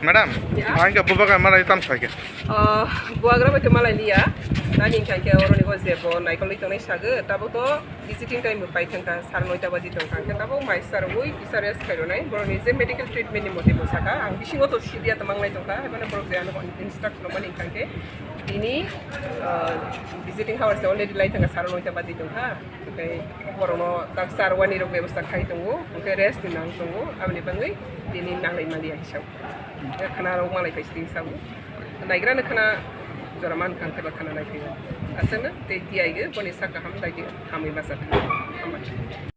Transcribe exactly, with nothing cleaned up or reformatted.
Madam, ang ke bubagra malai tam sai ke. Bubagra bai ke malai liya. Nani hingkha ke oroni go je bo naikol tongnai sago, tabo to visiting time bo pai thangkha, sar noita baji tongkha, hingke tabo mai sar ui kisa rest khairo nai, boroni je medical treatment ni mote bo saka, ang bisingo to sibiya to manglai tongkha, haibano borok je ano instruct no mani hingkha ke, tini, ah, visiting hours already lai thangkha, sar noita baji tongkha. Hingke borokno tak sar wani rok bebostha khai tongo, hingke rest ni nang tongo, aboni bagwi tini nanglai maliya hisab. Khana rok malai khai sing sabo. Naigra no khana jora man kang theba khana nai khayo. Asana tei tiyai ge boni sak kaham dai ge hamwi basa. Hambai.